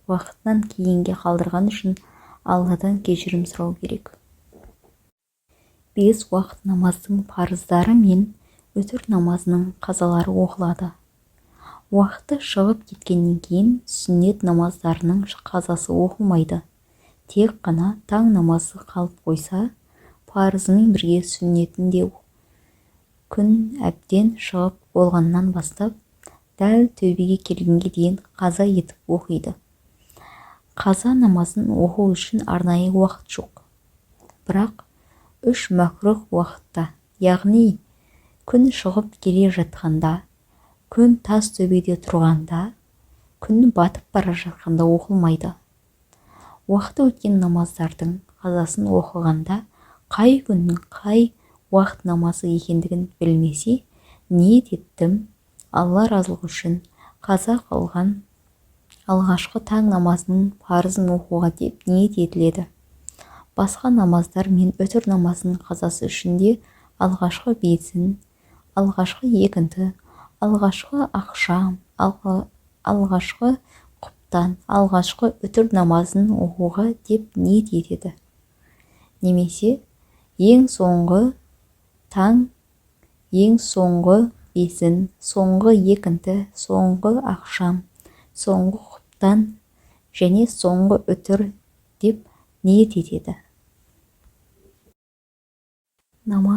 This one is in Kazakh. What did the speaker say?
Уақытынан кейінге қалдырған үшін Алладан кешірім сұрау керек. Бес уақыт намаздың парыздары мен үтір намазының қазалары оқылады. Уақыты шығып кеткеннен кейін сүннет намаздарының қазасы оқылмайды. Тек қана таң намазы қалып қойса, парызымен бірге сүннетін де күн әбден шығып болғаннан бастап, дәл төбеге келгенге дейін қаза етіп оқиды. Қаза намазын оқу үшін арнайы уақыт жоқ. Бірақ үш мәкрух уақытта, яғни күн шығып келе жатқанда, күн тас төбеде тұрғанда, күн батып бара жатқанда оқылмайды. Уақыты өткен намаздардың қазасын оқығанда қай күннің қай уақыт намазы екендігін білмесе, ниет еттім, Алла разылығы үшін қаза қылған алғашқы таң намазының парызын оқуға деп ниет етіледі. Басқа намаздар мен үтір намазының қазасы үшін де алғашқы бесін, алғашқы екінті, алғашқы ақшам, алғашқы құптан, алғашқы үтір намазын оқуға деп ниет етеді. Немесе ең соңғы таң, ең соңғы бесін, соңғы екінті, соңғы ақшам, соңғы құптан және соңғы үтір деп ниет етеді. Намаз